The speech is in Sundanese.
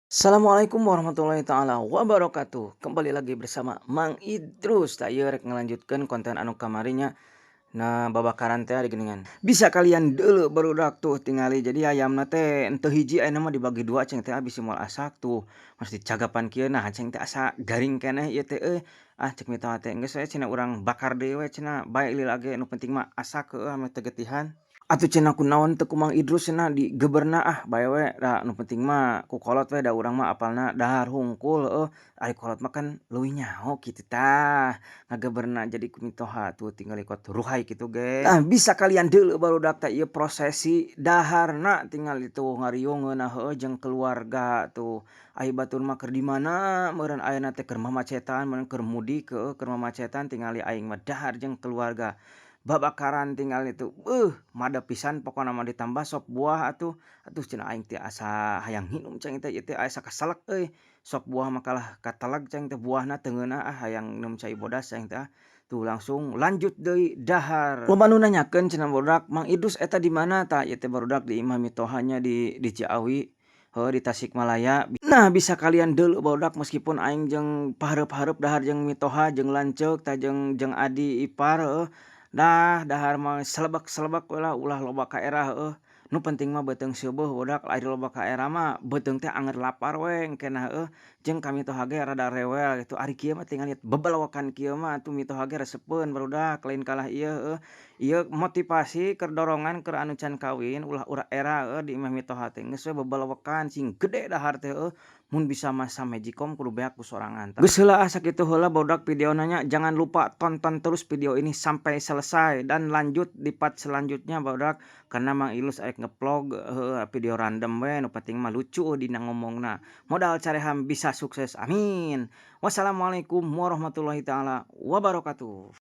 Assalamualaikum warahmatullahi taala wabarakatuh. Kembali lagi bersama Mang Idrus. Tah, ieu rek ngalanjutkeun konten anu kamari nya. Nah, babakaran teh geuningan. Bisa kalian deuleu, barudak, tuh tingali. Jadi ayamna teh henteu hiji, ayeuna mah dibagi dua, ceng teh bisi moal asak tuh. Masih dicagapan kieu. Nah, ceng teh asa garing keneh ieu teh euy. Ah, cek mitoha teh, "Geus we," cenah, "urang bakar deui we," cenah, "bae lila ge, nu penting mah asak heueuh, ameh teu getihan. Atuh cenah kunaon teu ku Mang Idrus cenah digeberna? Ah, bae we da, nu penting mah ku kolot we, da urang mah apalna dahar hungkul heueuh. Ari kolot mah kan leuwih nyaho kitu tah ngageberna." Jadi ku mitoha tuh tingali kot ruhay kitu ge. Nah, bisa kalian deuleu, barudak, teh ieu prosesi daharna. Tingali tuh ngariung ngeunah heueuh jeung keluarga tuh. Ai batur mah keur di mana meureun ayeuna teh, keur mamacetan meureun, keur mudik heueuh, keur mamacetan. Tingali aing mah dahar jeung keluarga, babakaran. Tingali tuh, beuh, madep pisan pokona mah, ditambah sop buah atuh. "Atuh," cenah, "aing teh asa hayang nginum," ceng teh, "ieu teh asa kaselek euy. Sop buah mah kalah kateleg," ceng teh, "buahna teu ngeunah ah, hayang nginum cai bodas," ceng teh ah. Tuh langsung lanjut deui dahar. Loba nu nanyakeun cenah, barudak, "Mang Idrus eta di mana?" Tah, ieu teh, barudak, di imah mitoha nya, di Ciawi heueuh, di Tasikmalaya. Nah, bisa kalian deuleu, barudak, meskipun aing jeung pahareup-hareup dahar jeung mitoha jeung lanceuk tah jeung jeung adi ipar heueuh. Dah dahar mah selebek-selebek we lah, ulah loba kaerah heueuh. Nu penting mah beuteung seubeuh, barudak. Ari loba kaerah mah beuteung teh anger lapar we engkena heueuh, jeung ka mitoha ge rada rewel kitu. Ari kieu mah tingali bebelewekan kieu mah atuh mitoha ge resepeun, barudak, lain kalah ieu heueuh. Ieu motivasi keur dorongan keur anu can kawin, ulah ulah era heueuh, di imah mitoha teh geus we bebelewekan sing gede dahar teh heueuh. Mun bisa mah samagicom kudu beak ku sorangan. Geus heula ah, sakitu heula, barudak, videona nya. Jangan lupa tonton terus video ini sampai selesai dan lanjut di part selanjutnya, barudak, karena Mang Ilus arek ngevlog heueuh, video random we, nu penting mah lucu dina ngomongna. Modal carehan bisa sukses, amin. Wassalamualaikum warahmatullahi taala wabarakatuh.